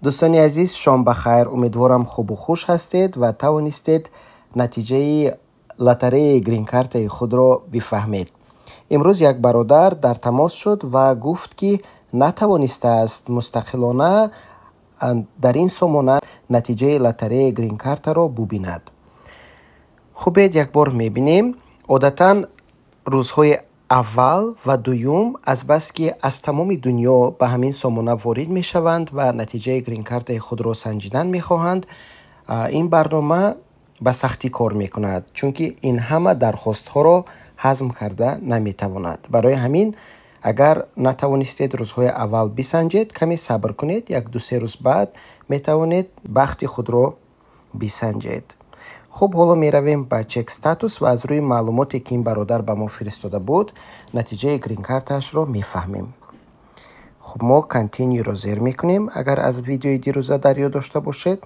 Дӯстони азиз, шом ба хайр. Умедворам, хубу хуш ҳастед ва тавонистед натиҷаи лотареяи грин-картаи худро бифаҳмед. Имрӯз як бародар дар тамос шуд ва гуфт, ки натавонистааст мустақилона дар ин сомона натиҷаи лотареяи грин-картаро бубинад. Хубед, як бор мебинем. Одатан рӯзҳои аввал ва дуюм, азбаски аз тамоми дунё ба ҳамин сомона ворид мешаванд ва натиҷаи грин-картаи худро санҷидан мехоҳанд, ин барнома ба сахтӣ кор мекунад, чунки ин ҳама дархостҳоро ҳазм карда наметавонад. Барои ҳамин, агар натавонистед рӯзҳои аввал бисанҷед, каме сабр кунед, як ду-се рӯз баъд метавонед бахти худро бисанҷед. Хуб, ҳоло меравем ба check status ва аз рӯи маълумоте, ки ин бародар ба мо фиристода буд, натиҷаи грин-картаашро мефаҳмем. Хуб, мо continue-ро зер мекунем, агар аз видеои дирӯза дар ёд дошта бошед.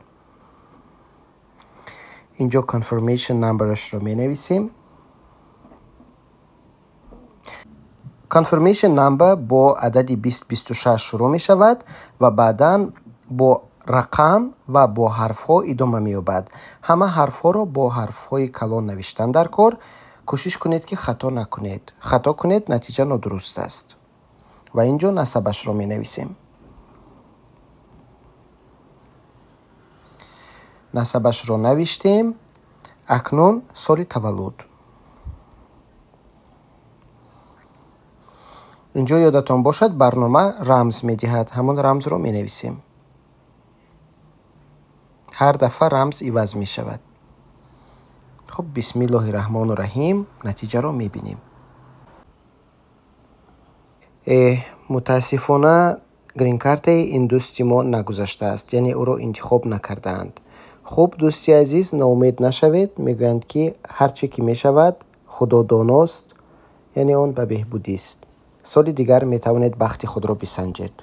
Инҷо confirmation number-ашро менависем. Confirmation number бо адади 2026 шурӯъ мешавад ва баъдан бо рақам ва бо ҳарфҳо идома меёбад. Ҳама ҳарфҳоро бо ҳарфҳои калон навиштан дар кор. Кӯшиш кунед, ки хато накунед. Хато кунед, натиҷа нодуруст аст. Ва инҷо насабашро менависем. Насабашро навиштем. Акнун соли таваллуд. Инҷо, ёдатон бошад, барнома рамз медиҳад. Ҳамон рамзро менависем. Ҳар дафъа рамз иваз мешавад. Хуб, бисмиллоҳи раҳмону раҳим, натиҷаро мебинем. Эҳ, мутаассифона, грин-картаи ин дӯсти мо нагузаштааст, яъне ӯро интихоб накардаанд. Хуб, дӯсти азиз, ноумед нашавед. Мегӯянд, ки ҳар чӣ ки мешавад, Худо доност, яъне он ба беҳбудист. Соли дигар метавонед бахти худро бисанҷед.